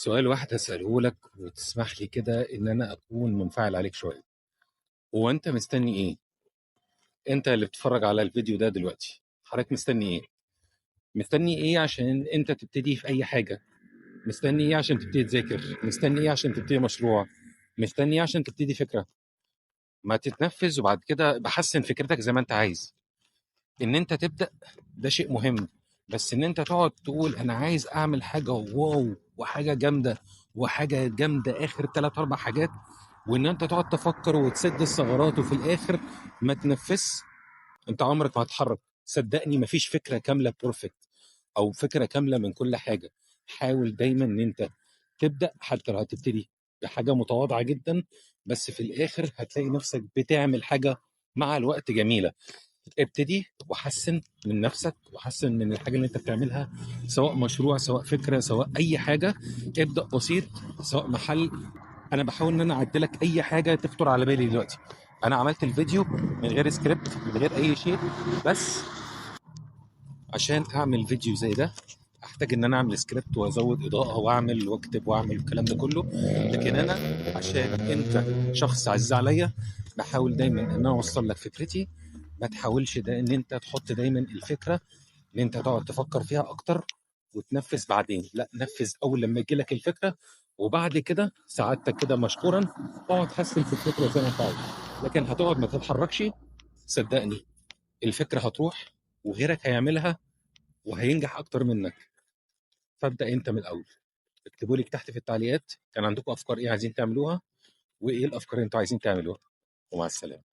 سؤال واحد هسأله لك وتسمح لي كده إن أنا أكون منفعل عليك شوية. هو أنت مستني إيه؟ أنت اللي بتتفرج على الفيديو ده دلوقتي، حضرتك مستني إيه؟ مستني إيه عشان أنت تبتدي في أي حاجة؟ مستني إيه عشان تبتدي تذاكر؟ مستني إيه عشان تبتدي مشروع؟ مستني إيه عشان تبتدي فكرة؟ ما تتنفذ وبعد كده بحسن فكرتك زي ما أنت عايز. إن أنت تبدأ ده شيء مهم، بس إن أنت تقعد تقول أنا عايز أعمل حاجة واو وحاجة جامدة وحاجة جامدة آخر 3-4 حاجات، وإن أنت تقعد تفكر وتسد الثغرات وفي الآخر ما تنفذش، أنت عمرك ما هتتحرك. صدقني مفيش فكرة كاملة perfect أو فكرة كاملة من كل حاجة. حاول دايما إن أنت تبدأ، حتى لو هتبتدي بحاجة متواضعة جدا، بس في الآخر هتلاقي نفسك بتعمل حاجة مع الوقت جميلة. ابتدي وحسن من نفسك وحسن من الحاجة اللي انت بتعملها، سواء مشروع سواء فكرة سواء أي حاجة. ابدأ بسيط، سواء محل. أنا بحاول إن أنا أعدلك أي حاجة تخطر على بالي دلوقتي. أنا عملت الفيديو من غير سكريبت، من غير أي شيء، بس عشان أعمل فيديو زي ده أحتاج إن أنا أعمل سكريبت وأزود إضاءة وأعمل وأكتب وأعمل الكلام ده كله. لكن أنا عشان أنت شخص عزيز عليا بحاول دايماً إن أنا أوصل لك فكرتي. ما تحاولش ده إن أنت تحط دايماً الفكرة إن أنت تقعد تفكر فيها أكتر وتنفذ بعدين، لا، نفذ أول لما يجي لك الفكرة، وبعد كده سعادتك كده مشكوراً اقعد حسن في الفكرة زي ما أنت عايز. لكن هتقعد ما تتحركش، صدقني الفكرة هتروح وغيرك هيعملها وهينجح أكتر منك. فابدأ أنت من الأول. اكتبوا لي تحت في التعليقات كان عندكم أفكار إيه عايزين تعملوها، وإيه الأفكار اللي أنتوا عايزين تعملوها. ومع السلامة.